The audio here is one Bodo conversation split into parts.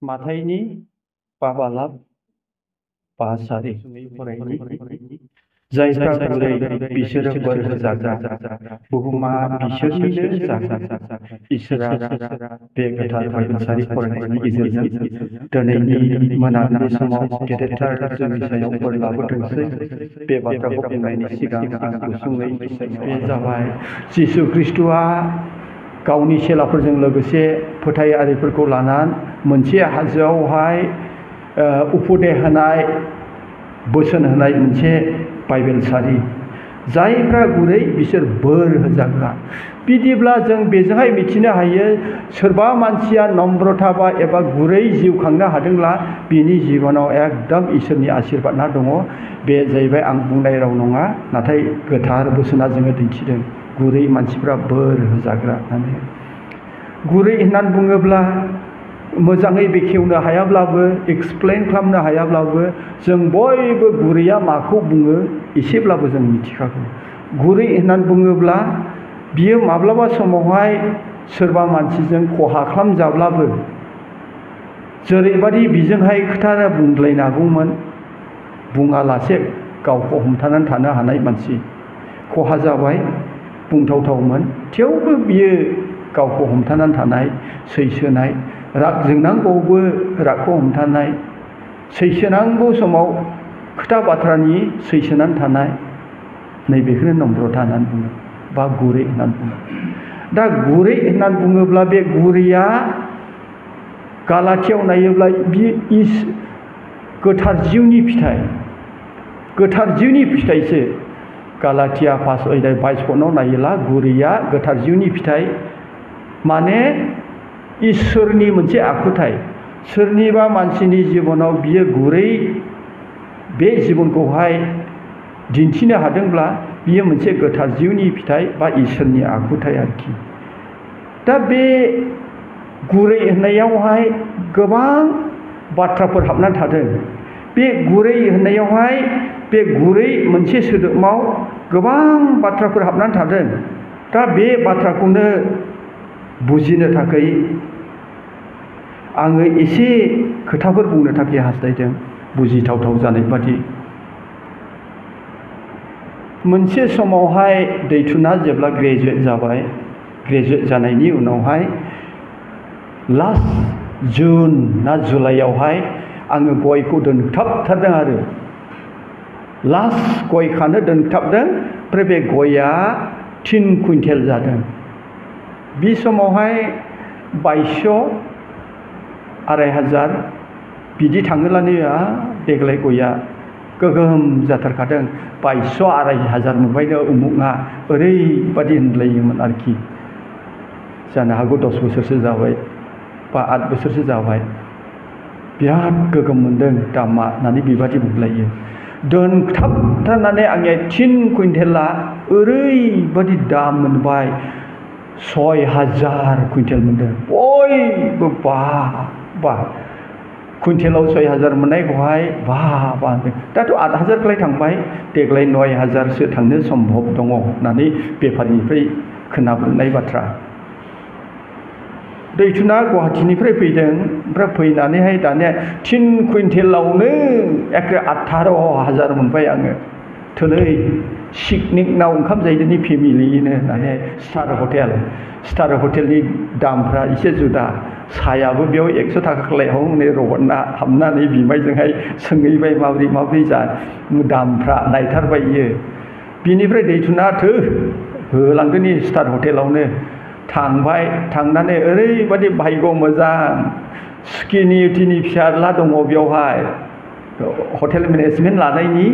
माथाइनि बाबालाब बासारि फरायनि जायफ्रा गुरै बिसोरो बोर होजाग्रा बुहुमा बिसोरनिनो जाग्रा इसोरा बे गोथार बाइबेलसारि फरायनायनि गेजेरजों दिनैनि मोनाबिलि समाव गेदेरथार जोंनि सायाव बोर लाबोथोंसै। बे बाथ्राखौ बुंनायनि सिगां आं गुसुङै बे जाबाय जिसु ख्रिस्ट'आ गावनि चेलाफोरजों लोगोसे फोथायारिफोरखौ लानानै मोनसे हाजोआवहाय उपदेश होनाय बोसोन होनाय मोनसे बाइबेलसारि जायफ्रा गुरै बिसोर बोर होजाग्रा। बिदिब्ला जों बेजोंहाय मिथिनो हायो सोरबा मानसिया नम्रता बा एबा गुरै जिउ खांनो हादोंब्ला बिनि जिबनाव एकदम इसोरनि आशीर्बादना दङ। बे जाहैबाय आं बुंनाय राव नङा, नाथाय गोथार बोसोना जोङो दिन्थिदों गुरै मानसिफ्रा बोर होजाग्रा होननानै। गुरै होननानै बुङोब्ला मोजाङै बेखेवनो हायाब्लाबो एक्सप्लेन खालामनो हायाब्लाबो जों बयबो गुरैया माखौ बुङो एसेब्लाबो जों मिथिखागौ। गुरै होननानै बुङोब्ला बियो माब्लाबा समावहाय सोरबा मानसिजों खहा खालामजाब्लाबो जेरैबादि बिजोंहाय खोथा बुंलायनांगौमोन बुङालासे गावखौ हमथानानै थानो हानाय मानसि। खहा जाबाय बुंथावथावमोन, थेवबो बियो गावखौ हमथानानै थानाय, सैसोनाय, राग जोंनांगौबो रागखौ हमथानाय, सैसोनांगौ समाव खोथा बाथ्रानि सैसोनानै थानाय, नैबेखौनो नम्रता होननानै बुङो बा गुरै होननानै बुङो। दा गुरै होननानै बुङोब्ला बे गुरैया गालाथियाव नायोब्ला बियो गोथार जिउनि फिथाइ, गोथार जिउनि फिथाइसो। गालाथिया 5:22 नायोब्ला गुरैया गोथार जिउनि फिथाइ माने इसोरनि मोनसे आखुथाय। सोरनिबा मानसिनि जिबनाव बियो गुरै बे जिबनखौहाय दिन्थिनो हादोंब्ला बियो मोनसे गोथार जिउनि फिथाइ बा इसोरनि आखुथाय आरोखि। दा बे गुरै होननायावहाय गोबां बाथ्राफोर हाबनानै थादों। बे गुरै होननायावहाय बे गुरै मोनसे सोदोबाव गोबां बाथ्राफोर हाबनानै थादों। दा बे बाथ्राखौनो बुजिनो थाखाय आङो एसे खोथाफोर बुंनो थाखाय हास्थायदों बुजिथावथाव जानाय बादि। मोनसे समावहाय दैथुना जेब्ला ग्रेजुवेट जाबाय, ग्रेजुवेट जानायनि उनावहाय लास्ट जुन ना जुलाइयावहाय आङो गयखौ दोनथाबथारदों आरो लास्ट गय खानो दोनथाबदों। ओमफ्राय बे गया 3 कुइन्टेल जादों। बे समावहाय 2200 2500 बिदि थाङोब्लानो देग्लाय गया गोगोम जाथारखादों। 2200 2500 मोनबायनो उमुखआ ओरैबादि होनलायोमोन आरोखि। जानो हागौ 10 बोसोरसो जाबाय बा 8 बोसोरसो जाबाय। बिराद गोगोम मोनदों दामा होननानै बेबादि बुंलायो। दोनथाबथारनानै आंनिया 3 कुइन्टेला ओरैबादि दाम मोनबाय 6000 कुइन्टेल मोनदों। बयबो बा कुइन्टेलाव 6000 मोननायखौहाय बा होनदों। दाथ' 8000 थांबाय, देग्लाय 9000सो थांनो सम्भब दङ होननानै बेफारिनिफ्राय खोनाबोनाय बाथ्रा। दैथुना गुवाहाटीनिफ्राय फैदों। ओमफ्राय फैनानैहाय दानिया 3 कुइन्टेलावनो एखे 18000 मोनबाय आङो। थोलै पिकनिकनाव ओंखाम जाहैदोंनि फेमिलियैनो होननानै स्टार हटेलनि दामफ्रा एसे जुदा। साहायाबो बेयाव 100 थाखा खालायाव हनै रबटना हाबनानै बिमायजोंहाय सोंहैबाय माब्रै दामफ्रा नायथारबाय इयो। बिनिफ्राय दैथुना होलांदोंनि स्टार हटेलावनो थांबाय। थांनानै ओरैबादि भाग्य मोजां सुखिनिउटिनि फिसाज्ला दङ बेयावहाय हटेल मेनेजमेन्ट लानायनि।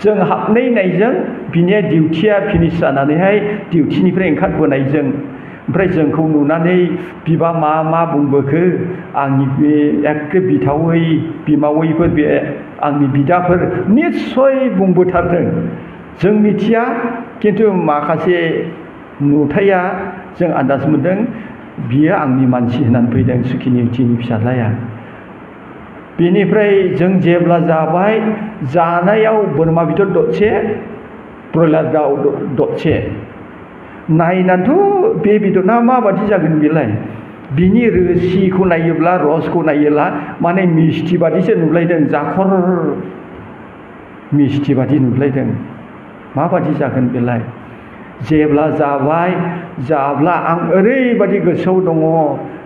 जों हाबनायजों बिनिया डिउटिया फिनिश जानानैहाय डिउटिनिफ्राय ओंखारबोनायजों ओमफ्राय जोंखौ नुनानै बिबा मा बुंबोखो आंनि बे एखे बिथावै बिमावैफोर बे आंनि बिदाफोर निस्सय बुंबोथारदों। जों मिथिया, खिन्थु माखासे नुथाया जों आन्दाज मोनदों बियो आंनि मानसि होननानै फैदों सुखिनिउटिनि फिसाज्लाया। बेनिफ्राय जों जेब्ला जाबाय, जानायाव बोरमा बेदर दरसे, ब्रयलार दाउ दरसे। नायनानैथ' बे बेदरना माबादि जागोन बेलाय बिनि रोसिखौ नायोब्ला रसखौ नायोब्ला माने मिस्थि बादिसो नुलायदों जाखर मिस्थि बादि नुलायदों माबादि जागोन बेलाय जेब्ला जाब्ला आं ओरैबादि गोसोआव दङ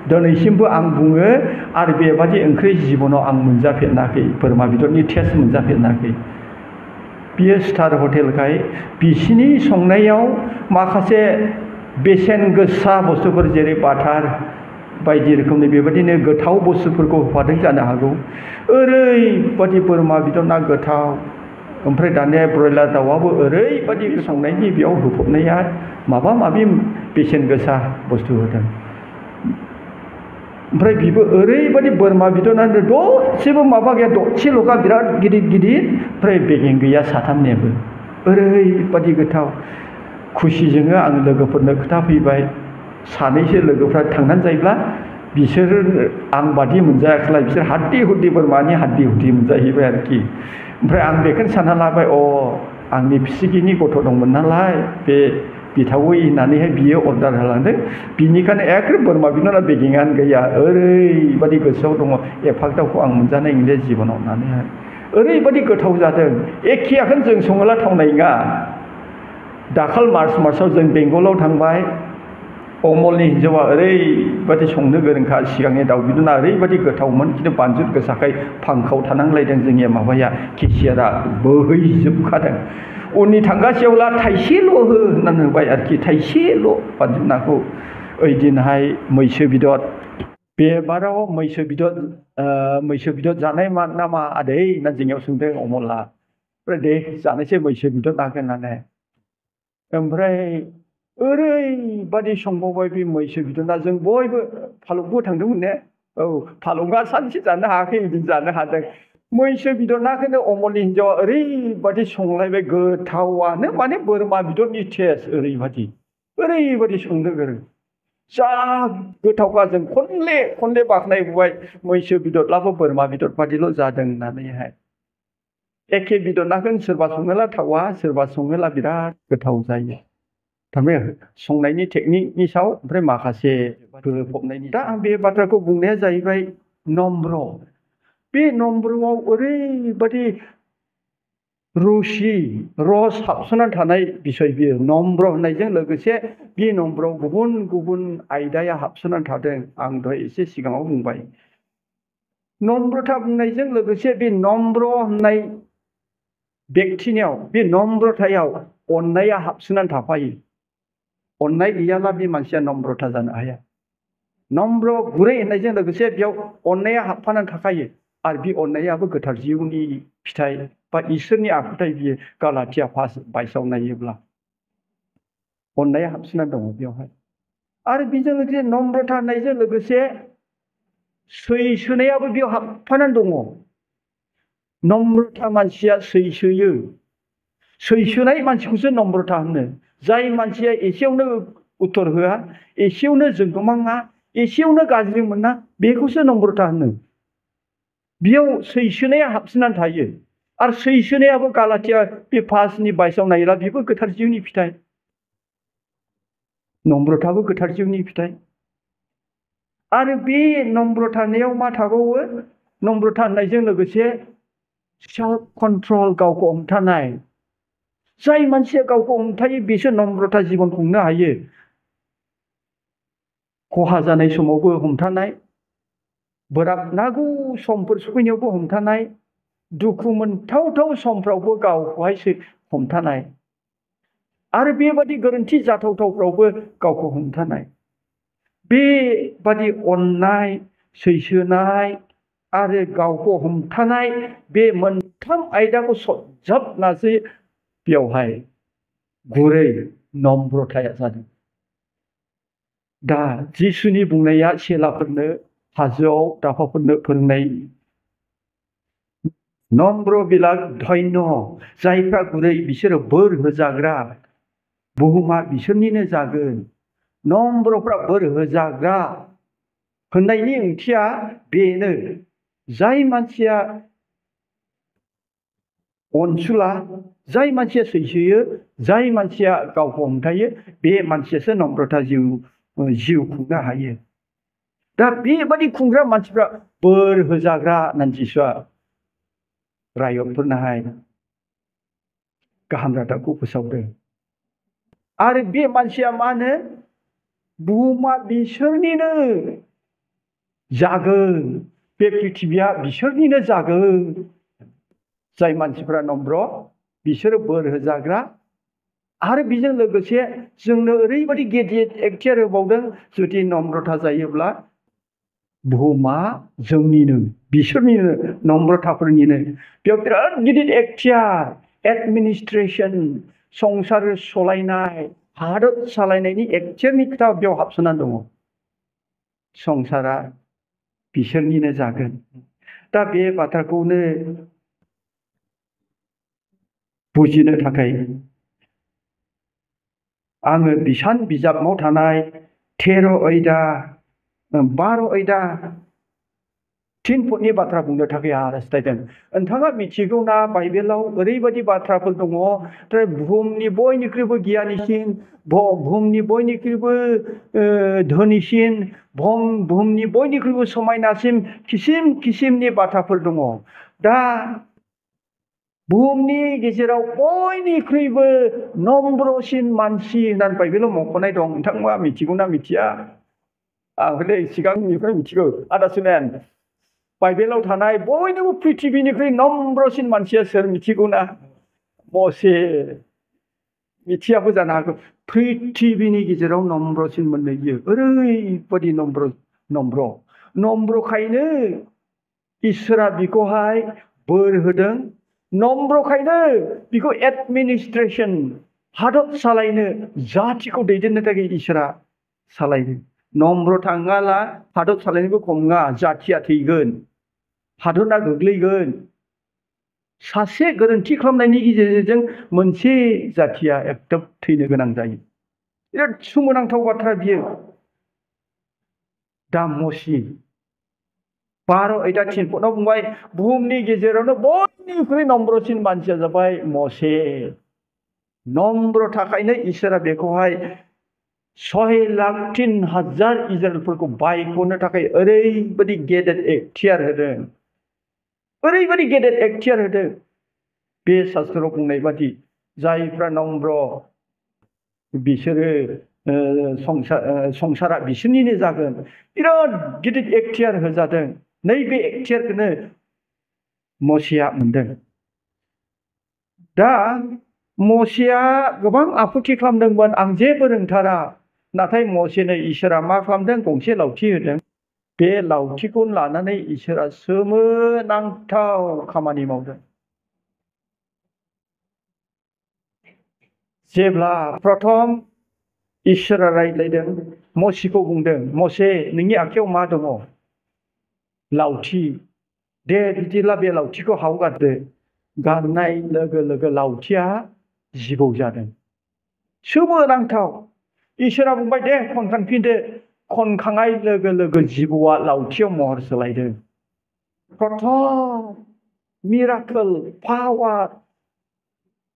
दिनैसिमबो आं बुङो आरो बेबादि ओंख्रि जिबनाव आं मोनजाफेराखै बोरमा बेदरनि टेस्ट मोनजाफेराखै बियो स्टार हटेलखाय बिसिनि संनायाव माखासे बेसेन गोसा बुस्थुफोर जेरै बाटार बायदि रोखोमनि बेबायदिनो गोथाव बुस्थुफोरखौ होफादों जानो हागौ ओरैबादि बोरमा बेदरना गोथाव ओमफ्राय दानिया ब्रयलार दाउआबो ओरैबादि संनायनि बेयाव होफबनाया माबा माबि बेसेन गोसा बुस्थु होदों ओमफ्राय बिबो ओरैबादि बोरमा बेदरनानो दसेबो माबा गैया दसेल'खा बिराद गिदिर ओमफ्राय बेगें गैया साथामनियाबो ओरैबादि गोथाव खुसिजोंनो आं लोगोफोरनो खोथाफैबाय सानैसो लोगोफ्रा थांनानै जायोब्ला बिसोर आं बादि मोनजायाखैलाय बिसोर हाद्दि हुद्दि बोरमानि हाद्दि हुद्दि मोनजाहैबाय आरोखि ओमफ्राय आं बेखौनो सानना लाबाय आंनि फिसिगिनि गथ' दंमोन नालाय बे बिथावै होननानैहाय बियो अर्डार होलांदों बिनिखायनो एखे बोरमा बेदरना बेगेङानो गैया ओरैबादि गोसोआव दङ एफाग्राबखौ आं मोनजानाय नंलिया जिबनाव होननानैहाय ओरैबादि गोथाव जादों एखेयाखौनो जों सङोब्ला थावनाय नङा दाखाल मार्चआव जों बेंगलाव थांबाय अमलनि हिन्जावा ओरैबादि संनो गोरोंखा सिगांनि दाउ बेदरना ओरैबादि गोथावमोन खिन्थु बानजुत गोसाखाय फांखाव थानांलायदों जोंनिया माबाया केसियारा बोहैजोबखादों उननि थांगासेयावला थाइसेल' हो होननानै होबाय आरोखि थाइसेल' बानजुत नाखौ ओइदिनहाय मैसो बेदर बे बाराव मैसो बेदर जानाय नामा आदै होनना जोंनियाव सोंदों अमला ओमफ्राय दे जानोसै मैसो बेदर नाखौ होननानै ओमफ्राय ओरैबादि संबावबाय बे मैसो बेदरना जों बयबो फालुंबो थांदोंमोन ने फालुंआ सानसे जानो हायाखै बिदिनो जानो हादों मैसो बेदर नाखौनो अमलनि हिन्जावा ओरैबादि संलायबाय गोथावानो माने बोरमा बेदरनि टेस्ट ओरैबादि संनो गोरों जा गोथावखा जों खनले बाख्नायबोबाय मैसो बेदरब्लाबो बोरमा बेदर बादिल' जादों होननानैहाय एखे बेदर नाखौनो सोरबा सङोब्ला थावा सोरबा सङोब्ला बिराद गोथाव जायो थारमाने संनायनि टेकनिकनि सायाव ओमफ्राय माखासे होफबनायनि दा आं बे बाथ्राखौ बुंनाया जाहैबाय नम्र बे नम्रआव ओरैबादि रस हाबसोनानै थानाय बिसय बियो नम्र होननायजों लोगोसे बे नम्रआव गुबुन गुबुन आयदाया हाबसोनानै थादों आं दहाय एसे सिगाङाव बुंबाय नम्रता बुंनायजों लोगोसे बे नम्र होननाय व्यक्तिनियाव बे नम्रतायाव अननाया हाबसोनानै थाफायो अननाय गैयाब्ला बे मानसिया नम्रता जानो हाया नम्र गुरै होननायजों लोगोसे बेयाव अननाया हाबफानानै थाखायो आरो बे अननायाबो गोथार जिउनि फिथाइ बा इसोरनि आखुथाय बियो गालातिया 5:22 नायोब्ला अननाया हाबसोनानै दङ बेयावहाय आरो बेजों लोगोसे नम्रता होननायजों लोगोसे सैसोनायाबो बेयाव हाबफानानै दङ नम्रता मानसिया सैसोनाय मानसिखौसो नम्रता होनो जाय मानसिया एसेयावनो उत्तर होआ एसेयावनो जोंगोमाङा एसेयावनो गाज्रि मोना बेखौसो नम्रता होनो बेयाव सैसोनाया हाबसोनानै थायो आरो सैसोनायाबो गालातिया बे 5:22 नायोब्ला बेबो गोथार जिउनि फिथाइ नम्रताबो गोथार जिउनि फिथाइ आरो बे नम्रतानियाव मा थाबावो नम्रता होननायजों लोगोसे सेल्फ कन्ट्रल गावखौ हमथानाय जाय मानसिया गावखौ हमथायो बिसोर नम्रता जिबन खुंनो हायो खहा जानाय समावबो हमथानाय बोराबनांगौ समफोर सफैनायावबो हमथानाय दुखु मोनथावथाव समफ्रावबो गावखौहाय हमथानाय आरो बेबादि गोरोन्थि जाथावथावफ्रावबो गावखौ हमथानाय बेबादि अननाय सैसोनाय आरो गावखौ हमथानाय बे मोनथाम आयदाखौ सरजाबनासो बेवहाय गुरै नम्रताया जादों दा जिसुनि बुंनाया चेलाफोरनो हाजोआव दाफाफोरनो फोरोंनाय नम्र बिलाग धन्य जायफ्रा गुरै बिसोरो बोर होजाग्रा बुहुमा बिसोरनिनो जागोन नम्रफ्रा बोर होजाग्रा होननायनि ओंथिया बेनो जाय मानसिया अनसुला जाय मानसिया सैसोयो जाय मानसिया गावखौ हमथायो बे मानसियासो नम्रता जिउ खुंनो हायो दा बेबादि खुंग्रा मानसिफ्रा बोर होजाग्रा होननानै जिसुआ रायतफोरनोहाय गाहाम रादाबखौ फोसावदों। आरो बे मानसिया मा होनो बुहुमा बिसोरनिनो जागोन, बे पृथिबिया बिसोरनिनो जागोन। जाय मानसिफ्रा नम्र बिसोरो बोर होजाग्रा। आरो बेजों लोगोसे जोंनो ओरैबायदि गेदेर एक्टियार होबावदों, जुदि नम्रता जायोब्ला बुहुमा जोंनिनो, बिसोरनिनो, नम्रताफोरनिनो। बेयाव बिराद गिदिर एक्टियार, एडमिनिस्ट्रेसन, संसार सलायनाय, हादर सालायनायनि एक्टियारनि खोथा बेयाव हाबसोनानै दङ। संसारा बिसोरनिनो जागोन। दा बे बाथ्राखौनो बुजिनो थाखाय आङो बिसान बिजाबाव थानाय 13 आयदा 12 आयदा 3 फुटनि बाथ्रा बुंनो थाखाय हास्थायदों। नोंथाङा मिथिगौना बाइबेलाव ओरैबायदि बाथ्राफोर दङ, बुहुमनि बयनिख्रुइबो गियानिसिन, बुहुमनि बयनिख्रुइबो धोनिसिन, बुहुमनि बयनिख्रुइबो समायनासिन किसिम किसिमनि बाथ्राफोर दङ। दा बुहुमनि गेजेराव बयनिख्रुइबो नम्रसिन मानसि होननानै बाइबेलाव मख'नाय दं। नोंथाङा मिथिगौना मिथिया? आं हले सिगांनिफ्राय मिथिगौ। आदा सुनेन, बाइबेलाव थानाय बयनिबो पृथिबिनिख्रुइ नम्रसिन मानसिया सोर मिथिगौना? मसे। मिथियाबो जानो हागौ। पृथिबिनि गेजेराव नम्रसिन मोननो ओरैबायदि नम्रखायनो इसोरा बिखौहाय बोर होदों। नम्रखायनो बिखौ एडमिनिस्ट्रेसन, हादर सालायनो, जातिखौ दैदेननो थाखाय इसोरा सालायदों। नम्र थाङाला हादर सालायनोबो खम नङा, जातिया थैगोन, हादरा गोग्लैगोन। सासे गोरोन्थि खालामनायनि गेजेरजों मोनसे जातिया एकदम थैनो गोनां जायो। बिराद सोमोनांथाव बाथ्रा बियो। दा मसी 12 आयदा 3 फुटआव बुंबाय, बुहुमनि गेजेरावनो बयनिख्रुइ नम्रसिन मानसिया जाबाय मसे। नम्र थाखायनो इसोरा बेखौहाय 6,03,000 इजराइलफोरखौ बायख'नो थाखाय ओरैबायदि गेदेर एक्टियार होदों। ओरैबायदि गेदेर एक्टियार होदों। बे शास्त्रआव बुंनाय बादि जायफ्रा नम्र बिसोरो संसारा बिसोरनिनो जागोन। बिराद गिदिर एक्टियार होजादों। नैबे एक्टियारखौनो मसेया मोनदों। दा मसेया गोबां आफुथि खालामदोंमोन, आं जेबो रोंथारा। नाथाय मसेनो इसोरा मा खालामदों? गंसे लावथि होदों। बे लावथिखौ लानानै इसोरा सोमोनांथाव खामानि मावदों। जेब्ला प्रथम इसोरा रायज्लायदों, मसेखौ बुंदों, मसे नोंनि आखायाव मा दङ? लावथि। दे बिदिब्ला बे लावथिखौ हावगारदो। गारनाय लोगो लोगो लावथिया जिबौ जादों। सोमोनांथाव। इसोरा बुंबाय, दे खनखांफिनदो। खनखांनाय लोगो लोगो जिबौआ लावथियाव महर सोलायदों। प्रथम मिराकल, पावार,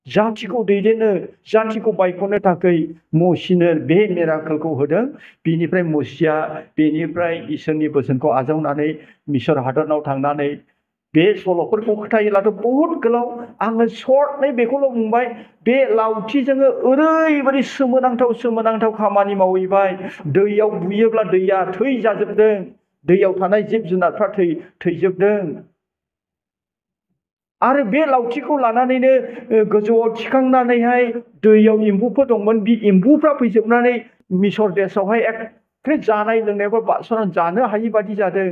जातिखौ दैदेननो, जातिखौ बायख'नो थाखाय मसेनो बे मिराकलखौ होदों। बिनिफ्राय मसेया बेनिफ्राय इसोरनि बोसोनखौ आजावनानै मिसर हादराव थांनानै बे सल'फोरखौ खोथायोब्लाथ' बहुद गोलाव। आङो सर्टयै बेखौल' बुंबाय, बे लावथिजोंनो ओरैबायदि सोमोनांथाव खामानि मावहैबाय। दैयाव बुयोब्ला दैया थै जाजोबदों। दैयाव थानाय जिब जुनारफ्रा थैजोबदों। आरो बे लावथिखौ लानानैनो गोजौआव थिखांनानैहाय दैयाव एम्बुफोर दंमोन, बे एम्बुफ्रा फैजोबनानै मिसर देशआवहाय एखे जानाय लोंनायबो बारस'नानै जानो हायि बादि जादों।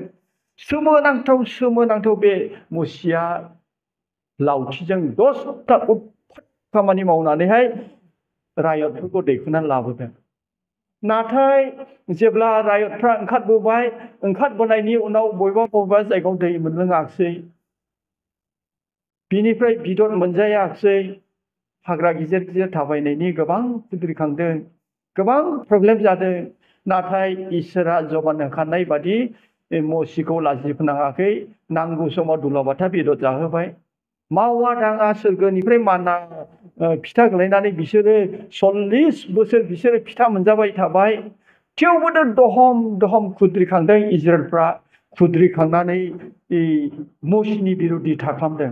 सोमोनांथाव बे मसेया लावथिजों 10ता खामानि मावनानैहाय रायतफोरखौ दैखोनानै लाबोदों। नाथाय जेब्ला रायतफ्रा ओंखारबोनायनि उनाव बबेबा जायगायाव दै मोनलोङाखिसै, बिनिफ्राय बिदर मोनजायाखिसै, हाग्रा गिदिर गिदिर थाबायनायनि गोबां खुद्रिखांदों, गोबां प्रब्लेम जादों। नाथाय इसोरा जबान होखानाय बादि मसेखौ लाजि फोनाङाखै। नांगौ समाव दुलाबाथा बेदर जाहोबाय। मावा दाङा सोरगोनिफ्राय माना फिथा गोलैनानै बिसोरो 40 बोसोर बिसोरो फिथा मोनजाबाय थाबाय। थेवबो दहम दहम खुद्रिखांदों इजराइलफ्रा खुद्रिखांनानै मुसिनि बिरुद्धिथा खालामदों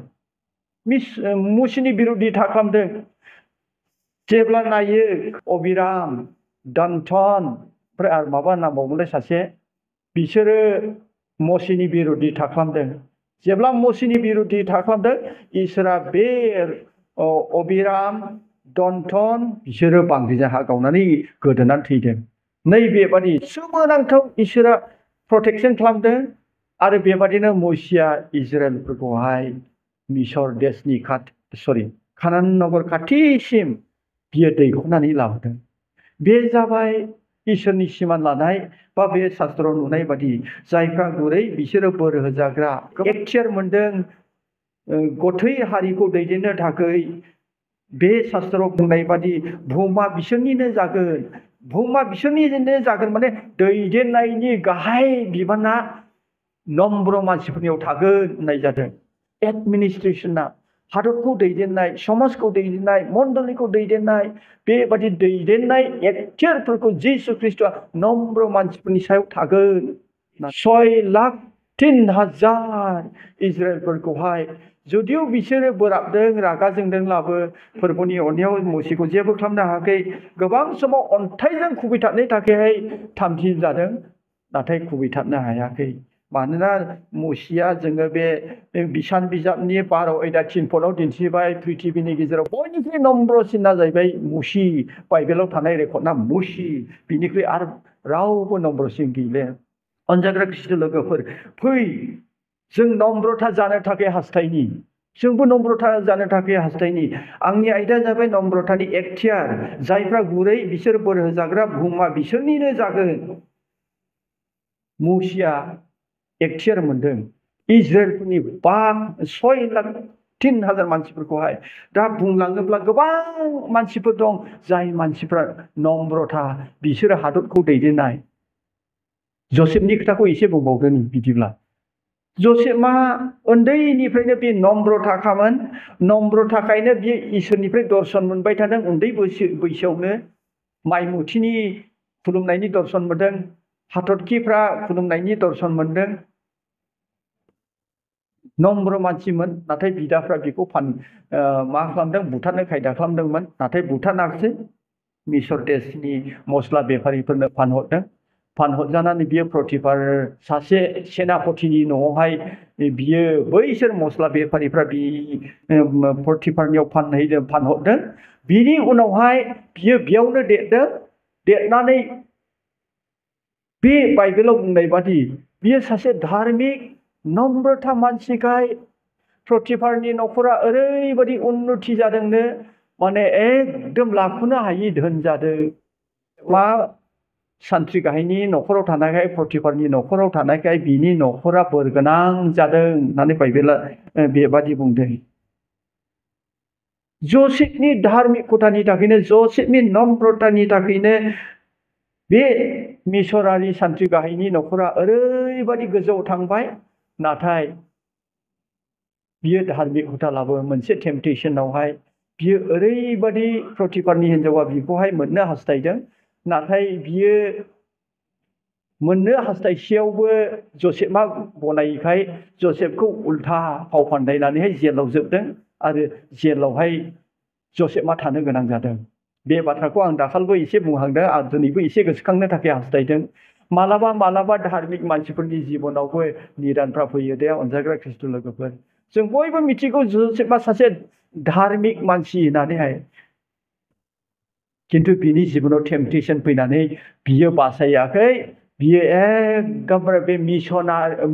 मुसिनि बिरुद्धिथा खालामदों जेब्ला नायो अबिराम दान्थन ओमफ्राय आरो माबा नांबावोमोनलाय सासे बिसोरो मसिनि बिरुद्धिथा खालामदों जेब्ला मसिनि बिरुद्धिथा खालामदों इसोरा बे अबिराम दन्थन बिसोरो बांग्रिजों हा गावनानै गोदोनानै थैदों नैबेबादि सोमोनांथाव इसोरा प्रटेक्शन खालामदों आरो बेबादिनो मसिया इजराइलफोरखौहाय मिसर देशनि कानान नगर खाथिसिम बियो दैखोनानै लाबोदों बे जाबाय इसोरनि सिमान लानाय बा बे शास्त्रआव नुनाय बादि जायफ्रा गुरै बिसोरो बोर होजाग्रा एक्टियार मोनदों गथै हारिखौ दैदेननो थाखाय बे शास्त्रआव बुंनाय बादि बुहुमा बिसोरनिनो जागोन बुहुमा बिसोरनिनो जागोन माने दैदेननायनि गाहाय बिबाना नम्र मानसिफोरनियाव थागोन होननाय जादों एडमिनिस्ट्रेशना हादरखौ दैदेननाय समाजखौ दैदेननाय मण्डलिखौ दैदेननाय बेबादि दैदेननाय एक्टियारफोरखौ जिसु ख्रिस्ट'आ नम्र मानसिफोरनि सायाव थागोन 6,03,000 इजराइलफोरखौहाय जुदिও बिसोरो बोराबदों रागा जोंदोंब्लाबो फोरबोनि अननायाव मुसिखौ जेबो खालामनो हायाखै गोबां समाव अन्थाइजों खुबैथाबनो थाखायहाय थामथिम जादों नाथाय खुबैथाबनो हायाखै मानोना मुसिया जोङो बे बिसान बिजाबनि 12 आयदा 3 पदआव दिन्थिबाय पृथिबिनि गेजेराव बयनिख्रुइ नम्रसिना जाहैबाय मुसि बाइबेलाव थानाय रेकर्डना मुसि बिनिख्रुइ आरो रावबो नम्रसिन गैले अनजाग्रा ख्रिस्ट' लोगोफोर फै जों नम्रता जानो थाखाय हास्थायनि जोंबो नम्रता जानो थाखाय हास्थायनि आंनि आयदाया जाबाय नम्रतानि एक्टियार जायफ्रा गुरै बिसोर बोर होजाग्रा बुहुमा बिसोरनिनो जागोन मुसिया एक्टियार मोनदों इजराइलफोरनि 6,03,000 मानसिफोरखौहाय दा बुंलाङोब्ला गोबां मानसिफोर दं जाय मानसिफ्रा नम्रता बिसोरो हादरखौ दैदेननाय जसेफनि खोथाखौ एसे बुंबावदों बिदिब्ला जसेफआ उन्दैनिफ्रायनो बे नम्रताखामोन नम्रताखायनो बियो इसोरनिफ्राय दर्शन मोनबाय थादों उन्दै बैसोआवनो माइमुथिनि खुलुमनायनि दर्शन मोनदों हाथरखिफ्रा खुलुमनायनि दर्शन मोनदों नम्र मानसिमोन नाथाय बिदाफ्रा बेखौ मा खालामदों बुथारनो खायदा खालामदोंमोन नाथाय बुथारनाखिसै मिसर देशनि मस्ला बेफारिफोरनो फानहरजानानै बियो प्रतिफार सासे सेनापतिनि न'आवहाय बियो बैसोर मस्ला बेफारिफ्रा बि प्रतिफारनियाव फानहरदों बिनि उनावहाय बियो बेयावनो देरनानै बे बाइबेलाव बुंनाय बादि बियो सासे धार्मिक नम्रता मानसिखाय प्रतिफारनि न'खरा ओरैबादि उन्नति जादोंनो माने एकदम लाख'नो हायि धोन जादों मा सान्थ्रि गाहायनि न'खराव थानायखाय प्रतिफारनि न'खराव थानायखाय बिनि न'खरा बोरगोनां जादों होननानै बाइबेला बेबादि बुंदों जसेफनि धार्मिकतानि थाखायनो जसेफनि नम्रतानि थाखायनो बे मिसरारि सान्थ्रि गाहायनि न'खरा ओरैबादि गोजौआव थांबाय नाथाय बियो धार्मिकता लाबो मोनसे टेम्पटेशनावहाय बियो ओरैबादि प्रतिफारनि हिन्जावा बिखौहाय मोननो हास्थायदों नाथाय बियो मोननो हास्थायसेयावबो जसेफआ गनायिखाय जसेफखौ उल्था फाव फान्दायनानैहाय जेलाव जोबदों आरो जेलावहाय जसेफआ थानो गोनां जादों बे बाथ्राखौ आं दाखालिबो एसे बुंहांदों आरो दिनैबो एसे गोसोखांनो थाखाय हास्थायदों मालाबा धार्मिक मानसिफोरनि जिबनावबो निदानफ्रा फैयो दे अनजाग्रा ख्रिस्ट' लोगोफोर जों बयबो मिथिगौ जसेफआ सासे धार्मिक मानसि होननानैहाय किन्तु बिनि जिबनाव टेम्पटेशन फैनानै बियो बासायाखै बियो एकदमबारे बे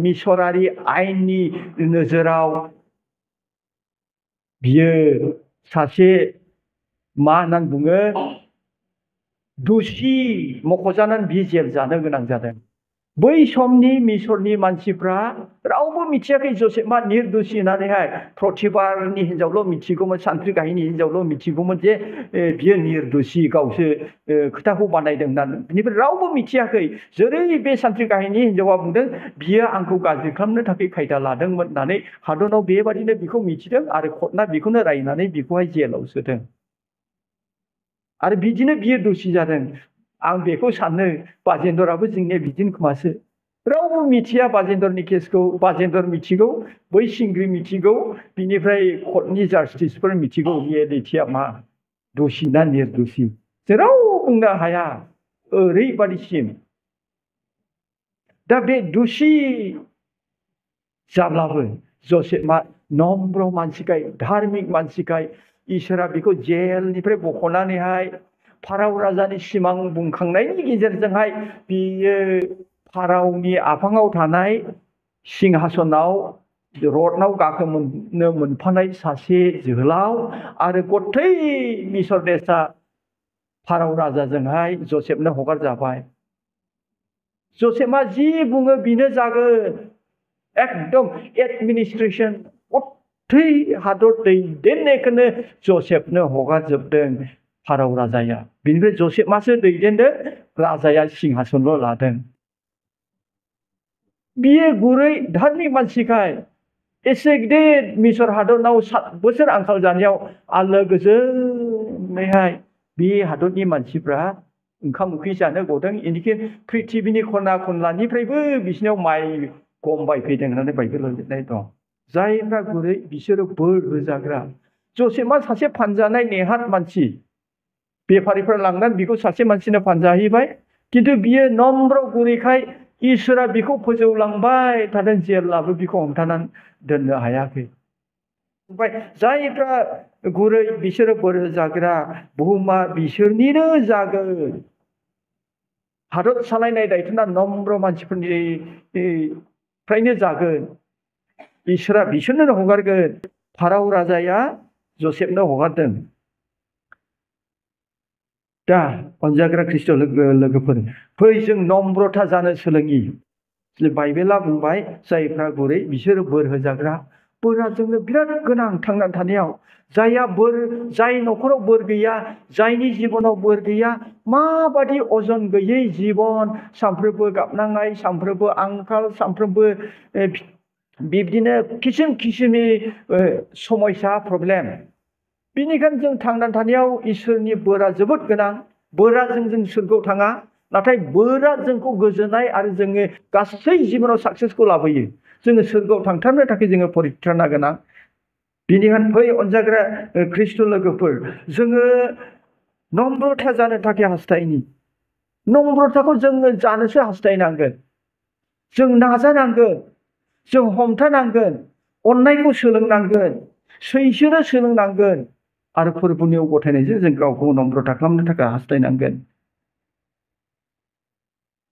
मिसरारि आयेननि नोजोराव बियो सासे मा होननानै बुङो दुसि मख'जानानै बियो जेल जानो गोनां जादों बै समनि मिसरनि मानसिफ्रा रावबो मिथियाखै जसेफआ निर्दोषि होननानैहाय प्रतिफारनि हिन्जावल' मिथिगौमोन सान्थ्रि गाहायनि हिन्जावल' मिथिगौमोन जे बियो निर्दोषि गावसो खोथाखौ बानायदों होननानै बिनिफ्राय रावबो मिथियाखै जेरै बे सान्थ्रि गाहायनि हिन्जावा बुंदों बियो आंखौ गाज्रि खालामनो थाखाय खायदा लादोंमोन होननानै हादराव बेबादिनो बिखौ मिथिदों आरो कर्टआ बेखौनो रायनानै बिखौहाय जेलाव सोदों आरो बिदिनो बियो दुसि जादों आं बेखौ सानो बाजेन्द्राबो जोंनिया बिदिनो खोमासो रावबो मिथिया बाजेन्द्रनि केसखौ बाजेन्द्र मिथिगौ बै सिंग्रि मिथिगौ बिनिफ्राय कर्टनि जास्टिसफोर मिथिगौ बे लैथोआ मा दसि ना निर्दसि जेराव बुंनो हाया ओरैबादिसिम दा बे दुसि जाब्लाबो जसेफआ नम्र मानसिखाय धार्मिक मानसिखाय इसोरा बेखौ जेलनिफ्राय बख'नानैहाय फाराव राजानि सिमां बुंखांनायनि गेजेरजोंहाय बियो फारावनि आफाङाव थानाय सिंहासनाव रथनाव गाखोनो मोनफानाय सासे जोहोलाव आरो गथै मिसर देशआ फाराव राजाजोंहाय जसेफनो हगारजाबाय जसेफआ जि बुङो बिनो जागोन एकदम एडमिनिस्ट्रेशन गथै हादर दैदेननायखौनो जसेफनो हगारजोबदों फाराव राजाया बिनिफ्राय जसेफआसो दैदेनदों राजाया सिंहासनल' लादों बियो गुरै धार्मिक मानसिखाय एसे गिदिर मिसर हादरनाव 7 बोसोर आंखाल जानायाव आलो गोजोनैहाय बे हादरनि मानसिफ्रा ओंखाम ओंख्रि जानो गदों इनिखि प्रिथिबिनि खना खनलानिफ्रायबो बिसिनाव माइ गम बायफैदों होननानै बाइबेलाव लिरनाय दं जायफ्रा गुरै बिसोरो बोर होजाग्रा जसेफआ सासे फानजानाय नेहाथ मानसि बेफारिफ्रा लांनानै बिखौ सासे मानसिनो फानजाहैबाय किन्तु बियो नम्र गुरैखाय इसोरा बिखौ फोजौलांबाय थादों जेब्लाबो बिखौ हमथानानै दोननो हायाखै ओमफ्राय जायफ्रा गुरै बिसोरो बोर होजाग्रा बुहुमा बिसोरनिनो जागोन हादर सालायनाय दायथ'ना नम्र मानसिफोरनिफ्रायनो जागोन इसोरा बिसोरनो हगारगोन फाराव राजाया जसेफनो हगारदों दा अनजाग्रा ख्रिस्ट' लोगोफोर फै जों नम्रता जानो सोलोङि बाइबेला बुंबाय जायफ्रा गुरै बिसोरो बोर होजाग्रा बोरा जोंनो बिराद गोनां थांनानै थानायाव जायहा बोर जाय न'खराव बोर गैया जायनि जिबनाव बोर गैया माबादि अजन गैयै जिबन सानफ्रोमबो गाबनांनाय सानफ्रोमबो आंखाल सानफ्रोमबो बिब्दिनो किसिम किसिमनि समस्या प्रब्लेम बिनिखायनो जों थांनानै थानायाव इसोरनि बोरा जोबोद गोनां बोरा जों सोरगोआव थाङा नाथाय बोरा जोंखौ गोजोननाय आरो जोङो गासै जिबनाव साक्सेसखौ लाबोयो जोङो सोरगोआव थांथारनो थाखाय जोङो परित्राना गोनां बिनिखायनो फै अनजाग्रा ख्रिस्ट' लोगोफोर जोङो नम्रता जानो थाखाय हास्थायनि नम्रताखौ जोङो जानोसो हास्थायनांगोन जों नाजानांगोन जों हमथानांगोन अननायखौ सोलोंनांगोन सैसोनो सोलोंनांगोन आरो फोरबुनियाव गथायनायजों जों गावखौ नम्रता खालामनो थाखाय हास्थायनांगोन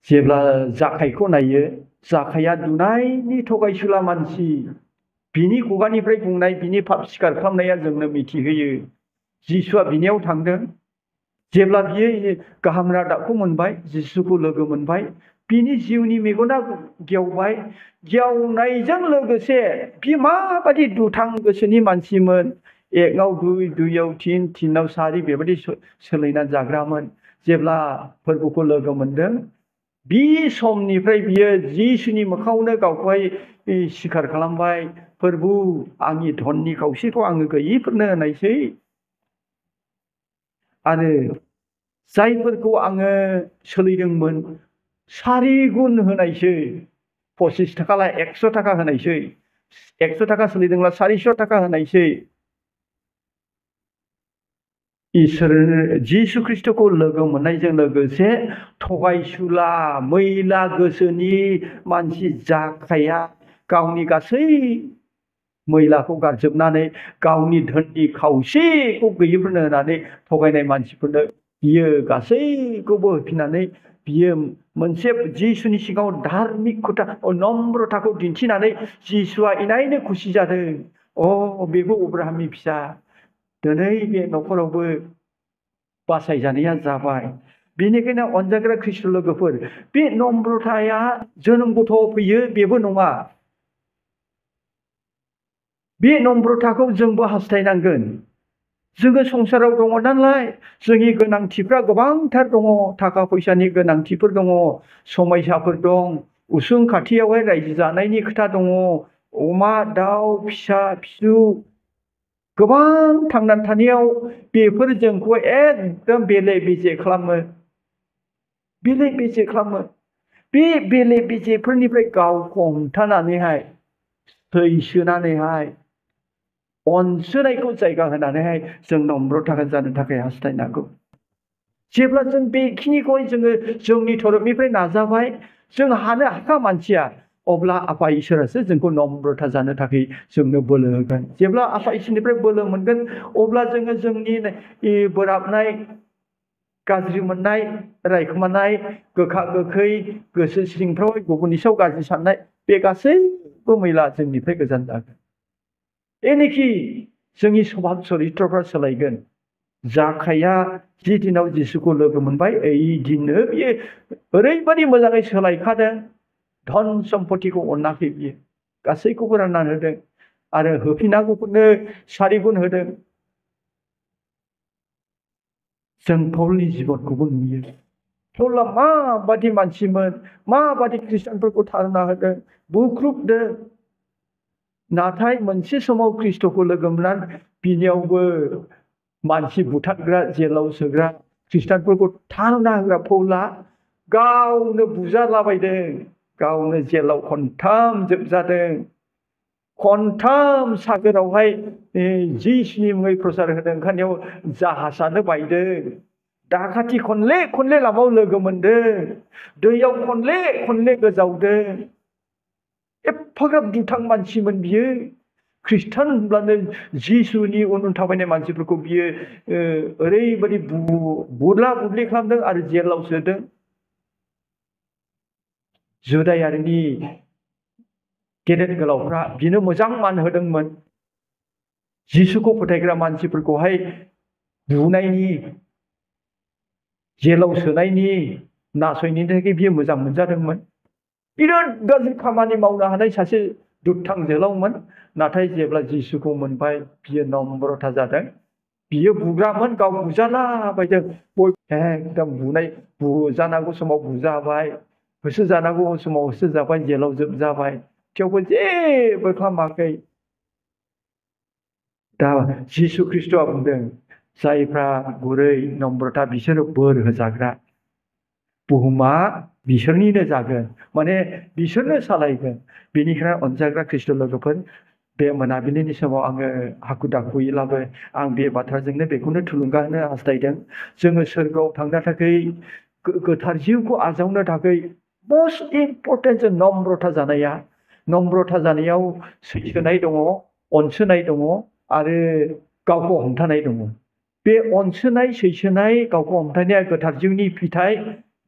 जेब्ला जाखायखौ नायो जाखाया दुनायनि थगायसुला मानसि बिनि खुगानिफ्राय बुंनाय बिनि पाप स्वीकार खालामनाया जोंनो मिथिहोयो जिसुआ बिनियाव थांदों जेब्ला बियो गाहाम रादाबखौ मोनबाय जिसुखौ लोगो मोनबाय बिनि जिउनि मेगना गेवबाय गेवनायजों लोगोसे बि माबादि दुथां गोसोनि मानसिमोन एकआव 2 2आव 3 3आव 4 बेबायदि सोलिनानै जाग्रामोन जेब्ला फोरबोखौ लोगो मोनदों बि समनिफ्राय बियो जिसुनि मोखाङावनो गावखौहाय स्वीकार खालामबाय फोरबु आंनि धननि खावसेखौ आङो गैयैफोरनो होनायसै आरो जायफोरखौ आङो सोलिदोंमोन 4 गुन होनायसै 25 थाखाला 100 थाखा होनायसै 100 थाखा सोलिदोंब्ला 400 थाखा होनायसै इसोर जिसु ख्रिस्ट'खौ लोगो मोननायजों लोगोसे थगायसुला मैला गोसोनि मानसि जाखाया गावनि गासै मैलाखौ गारजोबनानै गावनि धोननि खावसेखौ गैयैफोरनो होनानै थगायनाय मानसिफोरनो बियो गासैखौबो होफिननानै बियो मोनसे जिसुनि सिगाङाव धार्मिक खोथा नम्रताखौ दिन्थिनानै जिसुआ इनायनो खुसि जादों बेबो अब्राहामनि फिसा दिनै बे न'खरावबो बासायजानाया जाबाय बेनिखायनो अनजाग्रा ख्रिस्ट' लोगोफोर बे नम्रताया जोनोम गथ' फैयो बेबो नङा बे नम्रताखौ जोंबो हास्थायनांगोन जोङो संसाराव दङ नालाय जोंनि गोनांथिफ्रा गोबांथार दङ थाखा फैसानि गोनांथिफोर दङ समस्याफोर दं उसुं खाथियावहाय रायजो जानायनि खोथा दङ अमा दाउ फिसा फिसौ गोबां थांनानै थानायाव बेफोर जोंखौ एकदम बेले बेजे खालामो बेले बेजे खालामो। बे बेले बेजेफोरनिफ्राय गावखौ हमथानानैहाय सैसोनानैहाय अनसोनायखौ जायगा होनानैहाय जों नम्रता जानो थाखाय हास्थायनांगौ। जेब्ला जों बेखिनिखौहाय जोङो जोंनि थरफनिफ्राय नाजाबाय, जों हाखा मानसिया, अब्ला आफा इसोरासो जोंखौ नम्रता जानो थाखाय जोंनो बोलो होगोन। जेब्ला आफा इसोरनिफ्राय बोलो मोनगोन, अब्ला जोङो जोंनि बोराबनाय, गाज्रि मोननाय, रायखोमानाय, गोखा गोखै, गोसो सिंफ्राव गुबुननि सायाव गाज्रि साननाय, बे गासैबो मैला जोंनिफ्राय गोजान जागोन। एनेखि जोंनि सभाब चरित्रफ्रा सोलायगोन। जाखाया जि दिनाव जिसुखौ लोगो मोनबाय, ओइ दिननो बियो ओरैबायदि मोजाङै सोलायखादों। धन सम्पतिखौ अनाखै बियो, गासैखौबो राननानै होदों आरो होफिनांगौखौनो 4 गुन होदों। जों पौलनि जिबनखौबो नुयो। पौला माबादि मानसिमोन, माबादि ख्रिस्टानफोरखौ थारना होदों, बुख्रुबदों। नाथाय मोनसे समाव ख्रिस्ट'खौ लोगो मोननानै बिनियावबो मानसि बुथारग्रा, जेलाव सोग्रा, ख्रिस्टानफोरखौ थारना होग्रा पौला गावनो बुजालाबायदों। गावनो जेलाव खनथाम जोबजादों। खनथाम सागोरावहाय जिसुनि मुङै प्रसार होदों। ओंखायनो जाहाजानो बायदों। दाखाथि खनले खनले लामायाव लोगो मोनदों। दैयाव खनले खनले गोजावदों। एफाग्राब दुथां मानसिमोन बियो। ख्रिस्टान होनब्लानो जिसुनि उन उन थाबायनाय मानसिफोरखौ बियो ओरैबायदि बुदला बुदलि खालामदों आरो जेलाव सोदों। जुदायारिनि गेदेर गोलावफ्रा बिनो मोजां मान होदोंमोन। जिसुखौ फोथायग्रा मानसिफोरखौहाय बुनायनि, जेलाव सोनायनि, नासयनायनि थाखाय बियो मोजां मोनजादोंमोन। बिराद गाज्रि खामानि मावनो हानाय सासे दुथां जोलावमोन। नाथाय जेब्ला जिसुखौ मोनबाय, बियो नम्रता जादों। बियो बुग्रामोन, गाव बुजालाबायदों। एकदम बुजानांगौ समाव बुजाबाय, होसो जानांगौ समाव होसो जाबाय, जेलाव जोबजाबाय, थेवबो जेबो खालामाखै। दा जिसु ख्रिस्ट'आ बुंदों, जायफ्रा गुरै नम्रता बिसोरो बोर होजाग्रा। बुहुमा बिसोरनिनो जागोन, माने बिसोरनो सालायगोन। बेनिखायनो अनजाग्रा ख्रिस्ट' लोगोफोर, बे मोनाबिलिनि समाव आङो हाखु दाखुयैब्लाबो आं बे बाथ्राजोंनो बेखौनो थुलुंगा होनो हास्थायदों। जोङो सोरगोआव थांनो थाखाय, गोथार जिउखौ आजावनो थाखाय मस्ट इम्परटेन्ट जों नम्रता जानाया। नम्रता जानायाव सैसोनाय दङ, अनसोनाय दङ आरो गावखौ हमथानाय दङ। बे अनसोनाय, सैसोनाय, गावखौ हमथानाया गोथार जिउनि फिथाइ।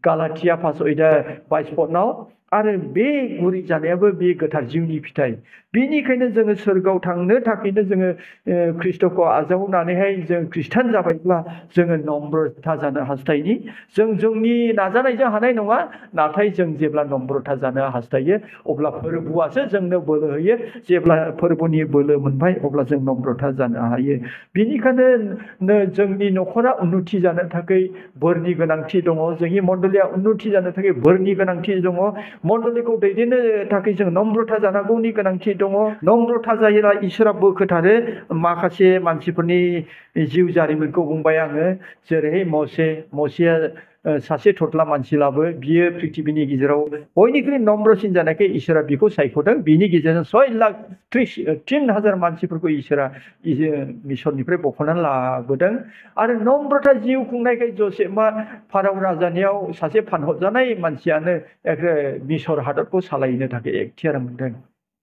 गालाथिया 5:22 आरो बे गुरै जानायाबो बे गोथार जिउनि फिथाइ। बेनिखायनो जोङो सोरगोआव थांनो थाखायनो जोङो ख्रिस्ट'खौ आजावनानैहाय जों ख्रिस्टान जाबायब्ला जोङो नम्रता जानो हास्थायनि। जों जोंनि नाजानायजों हानाय नङा। नाथाय जों जेब्ला नम्रता जानो हास्थायो, अब्ला फोरबुआसो जोंनो बोलो होयो। जेब्ला फोरबुनि बोलो मोनबाय, अब्ला जों नम्रता जानो हायो। बेनिखायनो जोंनि न'खरा उन्नति जानो थाखाय बोरनि गोनांथि दङ। जोंनि मण्डलिया उन्नति जानो थाखाय बोरनि गोनांथि दङ। मण्डलिखौ दैदेननो थाखाय जों नम्रता जानांगौनि गोनांथि दङ। नम्रता जायोब्ला इसोरा बोखोथारो। माखासे मानसिफोरनि जिउ जारिमिनखौ बुंबाय आङो। जेरैहाय मसेया सासे थथला मानसिब्लाबो बियो पृथिबिनि गेजेराव बयनिख्रुइ नम्रसिन जानायखाय इसोरा बिखौ सायख'दों। बिनि गेजेरजों 6,03,000 मानसिफोरखौ इसोरा मिसरनिफ्राय बख'नानै लाबोदों। आरो नम्रता जिउ खुंनायखाय जसेफआ फाराव राजानियाव सासे फानहरजानाय मानसियानो मिसर हादरखौ सालायनो थाखाय एखथियार मोनदों।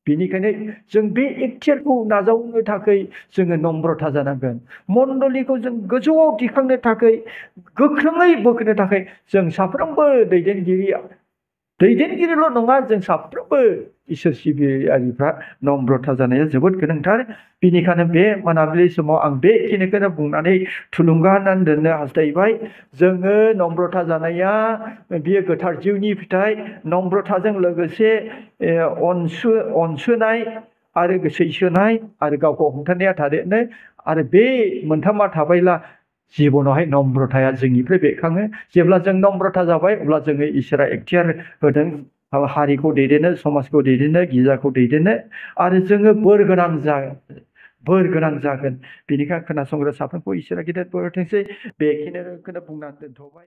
बेनिखायनो जों बे एखथियारखौ नाजावनो थाखाय जोङो नम्रता जानांगोन। मण्डलिखौ जों गोजौआव दिखांनो थाखाय, गोख्रोङै बोखोनो थाखाय जों साफ्रोमबो दैदेनगिरिल' नङा, जों साफ्रोमबो इसोर सिबियारिफ्रा नम्रता जानाया जोबोद गोनांथार। बेनिखायनो बे मोनाबिलि समाव आं बेखिनिखौनो बुंनानै थुलुंगा होनानै दोननो हास्थायबाय। जोङो नम्रता जानाया बियो गोथार जिउनि फिथाइ। नम्रताजों लोगोसे अनसोनाय आरो सैसोनाय आरो गावखौ हमथानाया थादेरनो। आरो बे मोनथामा थाबायला जिबनावहाय नम्रताया जोंनिफ्राय बेरखाङो। जेब्ला जों नम्रता जाबाय, अब्ला जोङो इसोरा एखथियार होदों हारिखौ दैदेननो, समाजखौ दैदेननो, गिर्जाखौ दैदेननो। आरो जोङो बोर गोनां जागोन। बेनिखायनो खोनासंग्रा साफ्रोमखौ इसोरा गेदेर बोर होथोंसै। बेखिनिखौनो बुंनानै दोनथ'बाय।